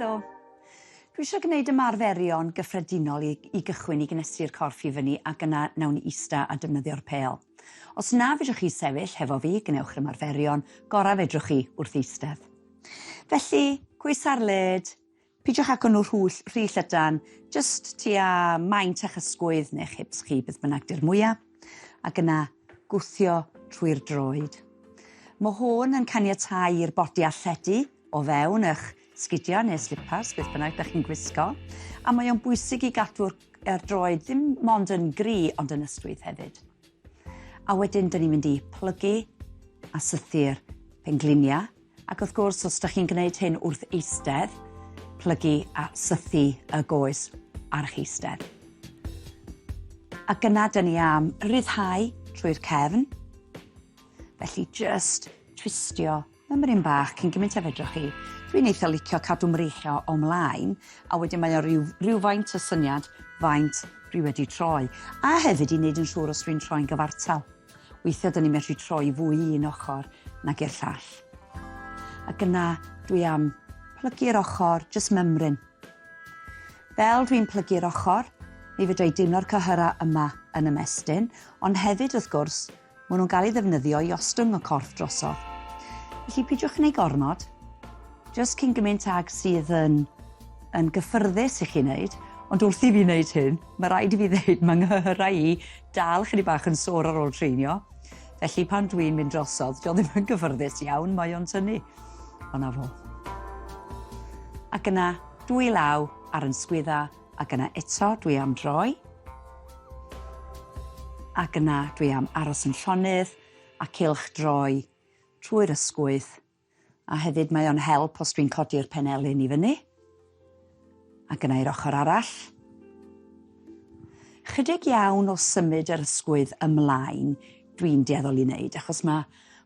Helo. Dwi eisiau gwneud ymarferion gyffredinol i, i gychwyn i gnesu'r corff i fyny ac yna nawn ni ista a defnyddio'r pêl. Os na fedrwch chi sefyll hefo fi, gwnewch yr ymarferion gorau fedrwch chi wrth eistedd. Felly, cwys ar led, Peidiwch ag nhw rhwyll, rhy llydan, jyst tua maint eich ysgwydd neu'ch hips chi, beth bynnag di'r mwya. Ac yna gwthio trwy'r droed. Mae hwn yn caniatáu i'r bodi alledu o fewn eich sgidiau neu slippers, beth bynnag da chi'n gwisgo. A mae o'n bwysig i gadw'r er droed ddim mond yn gry ond yn ystwyth hefyd. A wedyn, dyn ni'n mynd i plygu a sythu'r pengliniau Ac wrth gwrs, os dych chi'n gwneud hyn wrth eistedd, plygu a sythu y goes ar eich eistedd. Ac yna, dyn ni am ryddhau trwy'r cefn. Felly, just twistio mymryn bach cyn gymaint a fedrwch chi. Dwi'n eitha licio cadw mreichio o mlaen, a wedyn mae o ryw, rhywfaint o syniad faint dwi wedi troi. A hefyd i wneud yn siŵr os dwi'n troi'n gyfartal. Weithiau dyn ni'n medru troi fwy i un ochr nag i'r llall. Ac yna dwi am plygu'r ochr, jyst mymryn. Fel dwi'n plygu'r ochr, mi fedra i deimlo'r cyhyrau yma yn ymestyn, ond hefyd wrth gwrs, maen nhw'n cael ei ddefnyddio i ostwng y corff drosodd. Felly peidiwch gwneud gormod, jyst cyn gymaint ag sydd yn, yn gyffyrddus i chi wneud, ond wrth i fi wneud hyn, mae rhaid i fi ddeud, mae nghyhyrau i dal chydig bach yn sôr ar ôl treinio. Felly pan dwi'n mynd drosodd, dio ddim yn gyffyrddus iawn, mae o'n tynnu. Ond na fo. Ac yna, dwy law ar yn sgwydda, ac yna eto dwi am droi. Ac yna dwi am aros yn llonydd a cylch droi trwy'r ysgwydd. A hefyd mae o'n help os dwi'n codi'r penelin i fyny. Ac yna i'r ochr arall. Chydig iawn o symud yr ysgwydd ymlaen dwi'n dueddol i wneud, achos mae,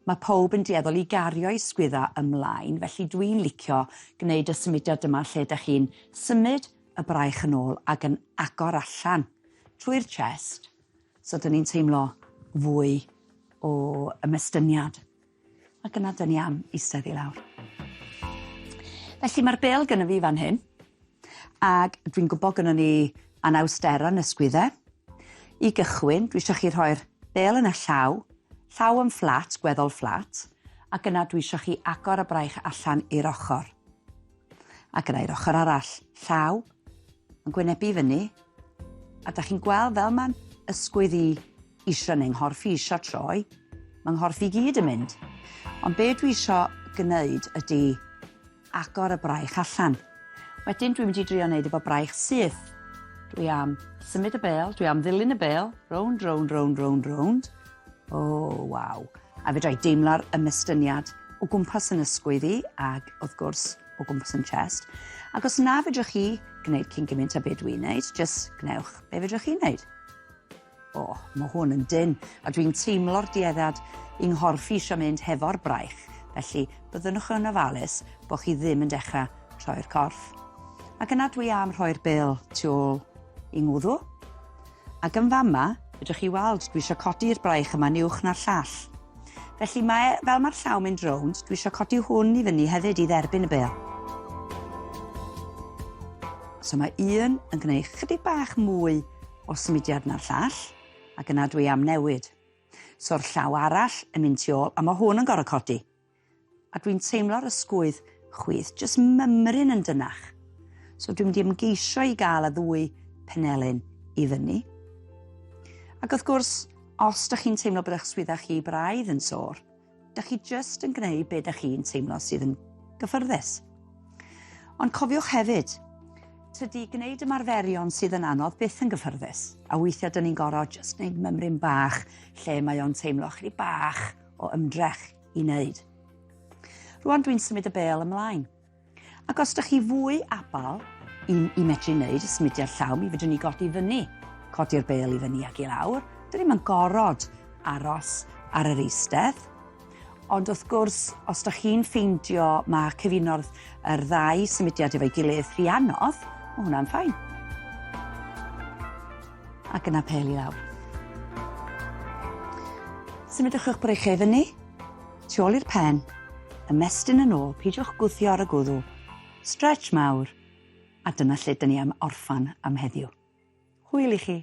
mae pawb yn dueddol i gario'i sgwydda ymlaen, felly dwi'n licio gwneud y symudiad yma lle da chi'n symud y braich yn ôl ac yn agor allan trwy'r chest, so dyn ni'n teimlo fwy o ymestyniad. Ac yna dyn ni am eistedd i lawr. Felly mae'r bêl gynno fi fan hyn, ac dwi'n gwybod gynno ni anawsterau yn ysgwyddau. I gychwyn, dwi eisiau chi rhoi'r bêl yn y llaw, llaw yn fflat, gweddol fflat, ac yna dwi eisiau chi agor y braich allan i'r ochr. Ac yna i'r ochr arall, llaw yn gwynebu fyny, a da chi'n gweld fel mae'n ysgwydd i isio neu nghorff i isio troi, mae nghorff i gyd yn mynd. Ond be dwi isio gwneud ydy agor y braich allan. Wedyn dwi'n mynd i drio wneud efo braich syth. Dwi am symud y bêl, dwi am ddilyn y bêl, rownd, rownd, rownd, rownd, rownd. O, oh, waw. A fedra i deimlo'r ymestyniad o gwmpas yn ysgwydd i ag, wrth gwrs, o gwmpas yn chest. Ac os na fedrwch chi gwneud cyn gymaint â be dwi'n wneud, jyst gwnewch be fedrwch chi wneud. O, mae hwn yn dynn, a dwi'n teimlo'r dueddad i nghorff i eisiau mynd hefo'r braich, felly byddwnwch yn ofalus bod chi ddim yn dechrau troi'r corff. Ac yna dwi am rhoi'r bêl tu ôl i ngwddw. Ac yn fama, fedrwch chi weld, dwi eisiau codi'r braich yma'n uwch na'r llall. Felly mae, fel mae'r llaw mynd rownd, dwi eisiau codi hwn i fyny hefyd i dderbyn y bêl. So mae un yn gwneud chydig bach mwy o symudiad na'r llall, ac yna dwi am newid. So'r llaw arall yn mynd tu ôl, a mae hwn yn gorfod codi. A dwi'n teimlo'r ysgwydd chwith jyst mymryn yn dynach. So dwi'n mynd i ymgeisio i gael y ddwy penelin i fyny. Ac wrth gwrs, os ydych chi'n teimlo bod eich swyddau chi braidd yn sôr, Dych chi jyst yn gwneud be dych chi'n teimlo sydd yn gyffyrddus. Ond cofiwch hefyd, tydi gwneud ymarferion sydd yn anodd byth yn gyffyrddus. A weithiau dyn ni'n gorfod jyst gwneud mymryn bach lle mae o'n teimlo chydig bach o ymdrech i wneud. Rwan dwi'n symud y bêl ymlaen. Ac os dych chi fwy abal i, i medru wneud y symudiad llaw, mi fedrwn ni godi fyny, codi'r bêl i fyny ac i lawr. Dyn ni'm yn gorod aros ar yr eistedd. Ond wrth gwrs, os dych chi'n ffeindio mae cyfuno'r yr ddau symudiad efo'i gilydd rhy anodd, mae hwnna'n fine. Ac yna pêl i lawr. Symudwch eich breichiau i fyny. Tu ôl i'r pen, ymestyn yn ôl, peidiwch gwthio ar y gwddw. Stretch mawr, a dyna lle dyn ni am orffan am heddiw. Hwyl i chi.